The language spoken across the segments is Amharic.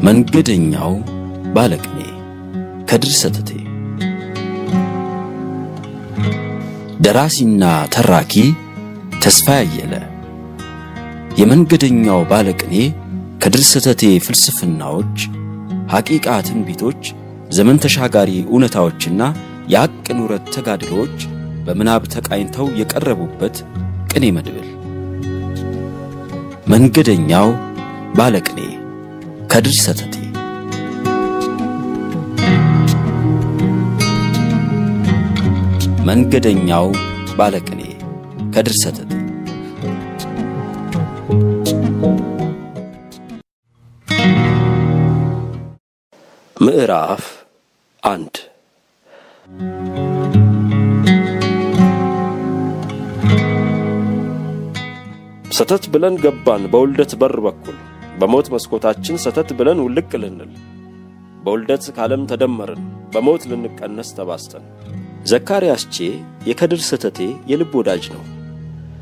መንገደኛው ባለቅኔ ከድር ሰተቴ። ደራሲና ተራኪ ተስፋ ያየለ። የመንገደኛው ባለቅኔ ከድር ሰተቴ ፍልስፍናዎች፣ ሐቂቃ ትንቢቶች፣ ዘመን ተሻጋሪ እውነታዎችና የሐቅ ኑረት ተጋድሎዎች በምናብ ተቃኝተው የቀረቡበት ቅኔ መድብል። መንገደኛው ባለቅኔ ከድር ሰተቴ። መንገደኛው ባለቅኔ ከድር ሰተቴ። ምዕራፍ 1። ሰተት ብለን ገባን በውልደት በር በኩል፣ በሞት መስኮታችን ሰተት ብለን ውልቅ ልንል፣ በውልደት ካለም ተደመርን፣ በሞት ልንቀነስ ተባስተን። ዘካርያስ ቼ የከድር ሰተቴ የልብ ወዳጅ ነው።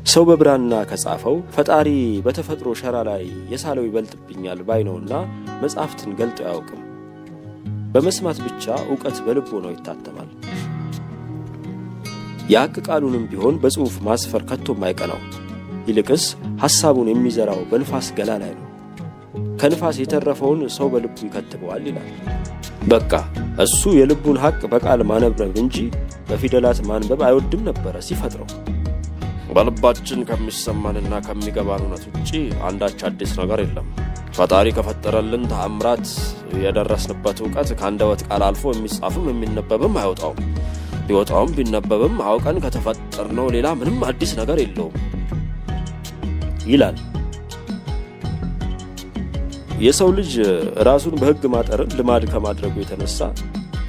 ሰው በብራና ከጻፈው ፈጣሪ በተፈጥሮ ሸራ ላይ የሳለው ይበልጥብኛል ባይ ነውና መጻሕፍትን ገልጦ አያውቅም። በመስማት ብቻ ዕውቀት በልቦ ነው ይታተማል። የሐቅ ቃሉንም ቢሆን በጽሑፍ ማስፈር ከቶም አይቀናው። ይልቅስ ሐሳቡን የሚዘራው በንፋስ ገላ ላይ ነው። ከንፋስ የተረፈውን ሰው በልቡ ይከትበዋል ይላል። በቃ እሱ የልቡን ሐቅ በቃል ማነብነብ እንጂ በፊደላት ማንበብ አይወድም ነበረ ሲፈጥረው። በልባችን ከሚሰማንና ከሚገባን እውነት ውጪ አንዳች አዲስ ነገር የለም። ፈጣሪ ከፈጠረልን ተአምራት የደረስንበት እውቀት ከአንደበት ቃል አልፎ የሚጻፍም የሚነበብም አይወጣውም። ቢወጣውም ቢነበብም አውቀን ከተፈጠርነው ሌላ ምንም አዲስ ነገር የለውም ይላል። የሰው ልጅ ራሱን በሕግ ማጠርን ልማድ ከማድረጉ የተነሳ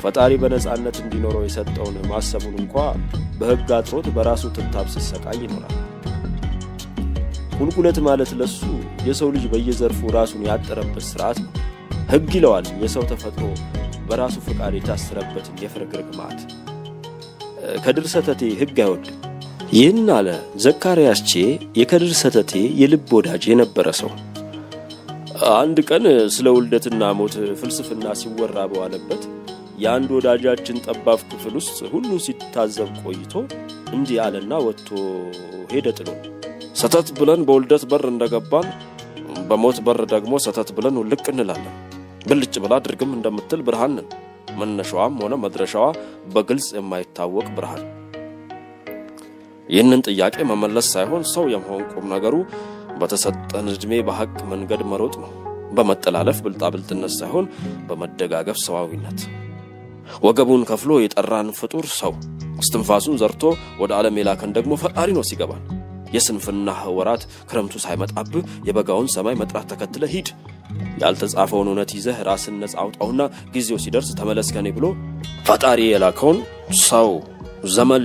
ፈጣሪ በነጻነት እንዲኖረው የሰጠውን ማሰቡን እንኳ በሕግ አጥሮት በራሱ ትብታብ ሲሰቃይ ይኖራል። ቁልቁለት ማለት ለሱ የሰው ልጅ በየዘርፉ ራሱን ያጠረበት ስርዓት ነው። ሕግ ይለዋል የሰው ተፈጥሮ በራሱ ፈቃድ የታሰረበትን የፍርግርግ ማዕት። ከድር ሰተቴ ሕግ አይወድም። ይህን አለ ዘካርያስ ቼ የከድር ሰተቴ የልብ ወዳጅ የነበረ ሰው። አንድ ቀን ስለ ውልደትና ሞት ፍልስፍና ሲወራ በዋለበት የአንድ ወዳጃችን ጠባብ ክፍል ውስጥ ሁሉን ሲታዘብ ቆይቶ እንዲህ አለና ወጥቶ ሄደ ጥሎ። ሰተት ብለን በውልደት በር እንደገባን በሞት በር ደግሞ ሰተት ብለን ውልቅ እንላለን። ብልጭ ብላ ድርግም እንደምትል ብርሃን ነን። መነሻዋም ሆነ መድረሻዋ በግልጽ የማይታወቅ ብርሃን። ይህንን ጥያቄ መመለስ ሳይሆን ሰው የመሆን ቁም ነገሩ በተሰጠን ዕድሜ በሐቅ መንገድ መሮጥ ነው። በመጠላለፍ ብልጣብልጥነት ሳይሆን በመደጋገፍ ሰዋዊነት። ወገቡን ከፍሎ የጠራን ፍጡር ሰው፣ እስትንፋሱን ዘርቶ ወደ ዓለም የላከን ደግሞ ፈጣሪ ነው ሲገባን። የስንፍና ወራት ክረምቱ ሳይመጣብህ የበጋውን ሰማይ መጥራት ተከትለ ሂድ። ያልተጻፈውን እውነት ይዘህ ራስን ነጻ አውጣውና ጊዜው ሲደርስ ተመለስ ከኔ ብሎ ፈጣሪ የላከውን ሰው ዘመን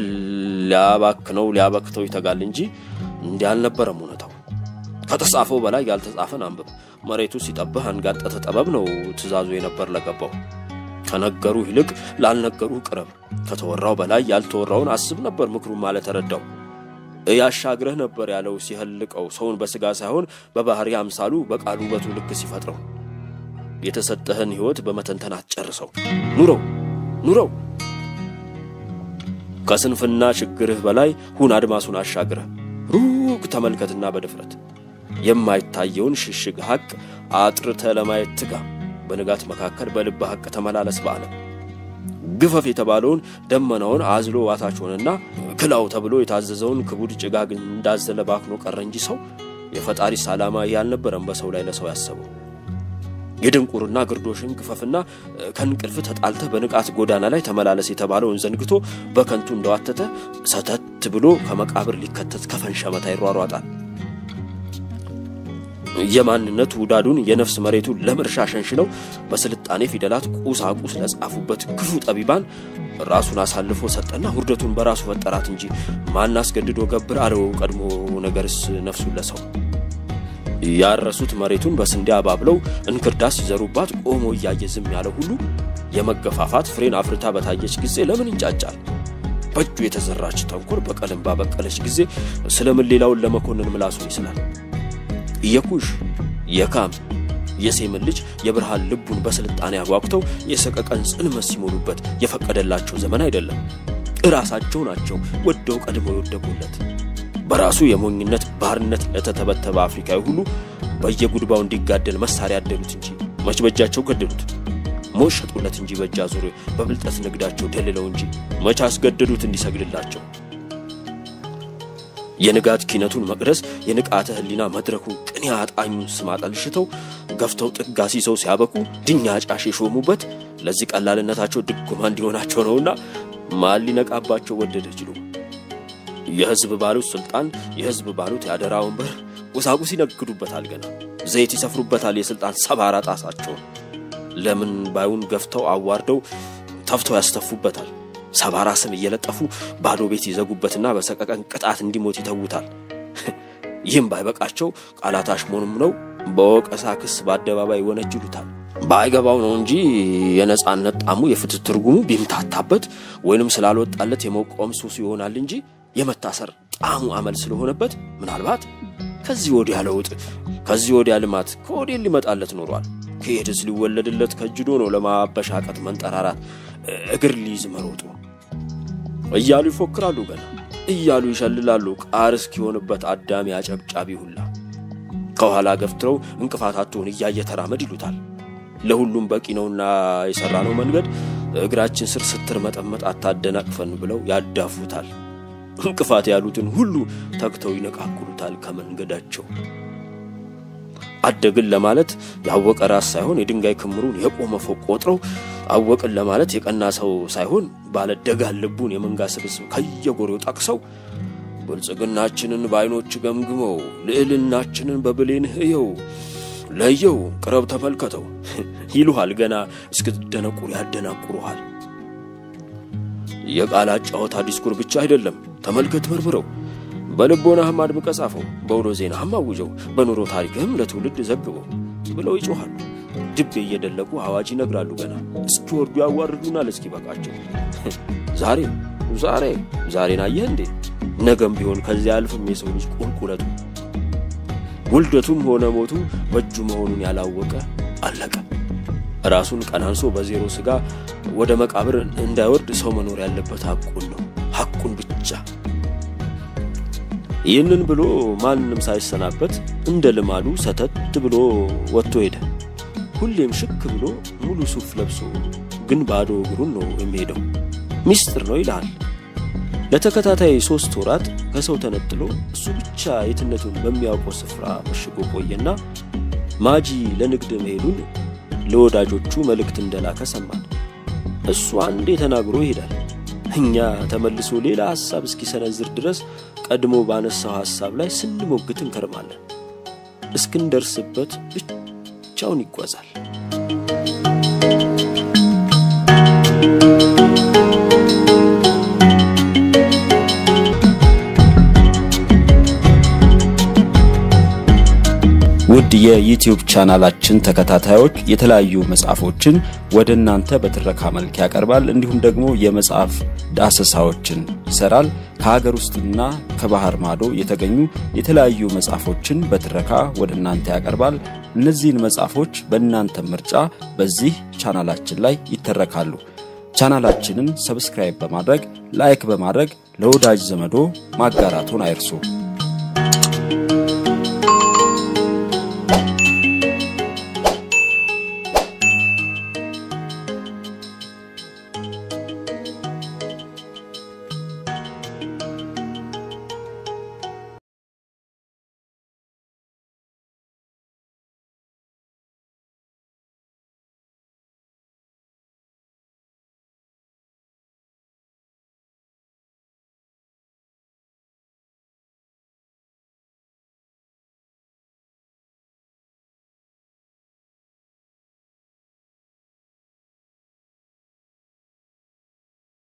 ሊያባክነው ሊያበክተው ይተጋል እንጂ እንዲህ አልነበረም እውነታው። ከተጻፈው በላይ ያልተጻፈን አንብብ። መሬቱ ሲጠብህ አንጋጠተ ጠበብ ነው ትእዛዙ የነበር ለገባው። ከነገሩ ይልቅ ላልነገሩ ቅረብ። ከተወራው በላይ ያልተወራውን አስብ ነበር ምክሩ ማለት ተረዳው። ያሻግረህ ነበር ያለው ሲህልቀው ሰውን በስጋ ሳይሆን በባህሪ አምሳሉ በቃሉ ውበቱ ልክ ሲፈጥረው። የተሰጠህን ሕይወት በመተንተን አትጨርሰው። ኑረው ኑረው። ከስንፍና ችግርህ በላይ ሁን አድማሱን አሻግረህ ሩቅ ተመልከትና በድፍረት የማይታየውን ሽሽግ ሐቅ አጥርተ ለማየት ትጋ። በንጋት መካከል በልብ ሐቅ ተመላለስ። በዓለም ግፈፍ የተባለውን ደመናውን አዝሎ ዋታች ሆነና ክላው ተብሎ የታዘዘውን ክቡድ ጭጋግ እንዳዘለ ባክኖ ቀረ እንጂ ሰው የፈጣሪ ዓላማ ያልነበረም በሰው ላይ ለሰው ያሰበው። የድንቁርና ግርዶሽን ግፈፍና ከእንቅልፍ ተጣልተህ በንቃት ጎዳና ላይ ተመላለስ የተባለውን ዘንግቶ በከንቱ እንደዋተተ ሰተት ብሎ ከመቃብር ሊከተት ከፈንሸመታ ይሯሯጣል። የማንነት ውዳዱን የነፍስ መሬቱን ለምርሻ ሸንሽነው በስልጣኔ ፊደላት ቁሳቁስ ለጻፉበት ክፉ ጠቢባን ራሱን አሳልፎ ሰጠና ውርደቱን በራሱ ፈጠራት እንጂ ማን አስገድዶ ገብር አለው ቀድሞ ነገርስ ነፍሱን ለሰው። ያረሱት መሬቱን በስንዴ አባብለው እንክርዳድ ሲዘሩባት ቆሞ እያየ ዝም ያለ ሁሉ የመገፋፋት ፍሬን አፍርታ በታየች ጊዜ ለምን ይንጫጫል? በእጁ የተዘራች ተንኮል በቀለም ባበቀለች ጊዜ ስለምን ሌላውን ለመኮንን ምላሱን ይስላል? የኩሽ የካም የሴምን ልጅ የብርሃን ልቡን በስልጣኔ አጓጉተው የሰቀቀን ጽልመት ሲሞሉበት የፈቀደላቸው ዘመን አይደለም። እራሳቸው ናቸው ወደው ቀድመው የወደቁለት። በራሱ የሞኝነት ባርነት ለተተበተበ አፍሪካዊ ሁሉ በየጉድባው እንዲጋደል መሳሪያ ያደሉት እንጂ መች በእጃቸው ገደሉት? ሞት ሸጡለት እንጂ በእጅ አዙር በብልጠት ንግዳቸው ደልለው እንጂ መች አስገደዱት እንዲሰግድላቸው? የንጋት ኪነቱን መቅደስ የንቃተ ሕሊና መድረኩን ቅኔ አጣኙን ስም አጠልሽተው ገፍተው ጥጋ ሲሰው ሲያበቁ ድኛ ጫሽ የሾሙበት ለዚህ ቀላልነታቸው ድጎማ እንዲሆናቸው ነውና ማን ሊነቃባቸው ወደደ ችሎ? የሕዝብ ባሉት ስልጣን፣ የሕዝብ ባሉት የአደራ ወንበር ቁሳቁስ ይነግዱበታል። ገና ዘይት ይሰፍሩበታል የስልጣን ሰባራ ጣሳቸውን። ለምን ባዩን ገፍተው አዋርደው ተፍተው ያስተፉበታል። ሰባራ ስም እየለጠፉ ባዶ ቤት ይዘጉበትና በሰቀቀን ቅጣት እንዲሞት ይተዉታል። ይህም ባይበቃቸው ቃላት አሽሞንም ነው በወቀሳ ክስ በአደባባይ ይወነጅሉታል። ባይገባው ነው እንጂ የነጻነት ጣሙ የፍትህ ትርጉሙ ቢምታታበት ወይንም ስላልወጣለት የመቆም ሱስ ይሆናል እንጂ የመታሰር ጣሙ አመል ስለሆነበት ምናልባት ከዚህ ወዲያ ለውጥ፣ ከዚህ ወዲያ ልማት ከወዴት ሊመጣለት ኖሯል? ከየትስ ሊወለድለት ከጅዶ ነው ለማበሻቀጥ መንጠራራት እግር ሊይዝ መሮጡ እያሉ ይፎክራሉ። ገና እያሉ ይሸልላሉ። ቃር እስኪሆንበት አዳሚ አጨብጫቢ ሁላ ከኋላ ገፍትረው እንቅፋት አትሁን እያየ ተራመድ ይሉታል። ለሁሉም በቂ ነውና የሰራነው መንገድ እግራችን ስር ስትር መጠመጥ አታደናቅፈን ብለው ያዳፉታል። እንቅፋት ያሉትን ሁሉ ተግተው ይነቃቅሉታል ከመንገዳቸው። አደግን ለማለት ያወቀ ራስ ሳይሆን የድንጋይ ክምሩን የቆመ ፎቅ ቆጥረው፣ አወቅን ለማለት የቀና ሰው ሳይሆን ባለ ደጋን ልቡን የመንጋ ስብስብ ከየጎሬው ጠቅሰው፣ ብልጽግናችንን በዓይኖች ገምግመው፣ ልዕልናችንን በብሌንህ እየው፣ ለየው፣ ቅረብ፣ ተመልከተው ይሉሃል። ገና እስክትደነቁር ያደናቁሩሃል። የቃላት ጨዋታ ዲስኩር ብቻ አይደለም። ተመልከት፣ መርምረው፣ በልቦናህም አድምቀህ ጻፈው፣ በውሎ ዜናህም አውጀው፣ በኑሮ ታሪክህም ለትውልድ ዘግበው ብለው ይጮኻሉ። ድቤ እየደለቁ አዋጅ ይነግራሉ። ገና እስኪወርዱ ያዋርዱናል እስኪበቃቸው። ዛሬ ዛሬ ዛሬን አየህ እንዴ? ነገም ቢሆን ከዚያ አልፍም የሰው ልጅ ቁልቁለቱ። ውልደቱም ሆነ ሞቱ በእጁ መሆኑን ያላወቀ አለቀ። ራሱን ቀናንሶ በዜሮ ስጋ ወደ መቃብር እንዳይወርድ ሰው መኖር ያለበት ሐቁን ነው፣ ሐቁን ብቻ። ይህንን ብሎ ማንም ሳይሰናበት እንደ ልማዱ ሰተት ብሎ ወጥቶ ሄደ። ሁሌም ሽክ ብሎ ሙሉ ሱፍ ለብሶ ግን ባዶ እግሩን ነው የሚሄደው። ሚስጥር ነው ይልሃል። ለተከታታይ 3 ወራት ከሰው ተነጥሎ እሱ ብቻ የትነቱን በሚያውቀው ስፍራ መሽጎ ቆየና ማጂ ለንግድ መሄዱን ለወዳጆቹ መልእክት እንደላከ ሰማን። እሱ አንዴ ተናግሮ ይሄዳል። እኛ ተመልሶ ሌላ ሐሳብ እስኪሰነዝር ድረስ ቀድሞ ባነሳው ሐሳብ ላይ ስንሞግት እንከርማለን። እስክንደርስበት ብቻውን ይጓዛል። ውድ የዩቲዩብ ቻናላችን ተከታታዮች፣ የተለያዩ መጽሐፎችን ወደ እናንተ በትረካ መልክ ያቀርባል። እንዲሁም ደግሞ የመጽሐፍ ዳሰሳዎችን ይሰራል። ከሀገር ውስጥና ከባህር ማዶ የተገኙ የተለያዩ መጽሐፎችን በትረካ ወደ እናንተ ያቀርባል። እነዚህን መጽሐፎች በእናንተ ምርጫ በዚህ ቻናላችን ላይ ይተረካሉ። ቻናላችንን subscribe በማድረግ፣ like በማድረግ ለወዳጅ ዘመዶ ማጋራቱን አይርሱ።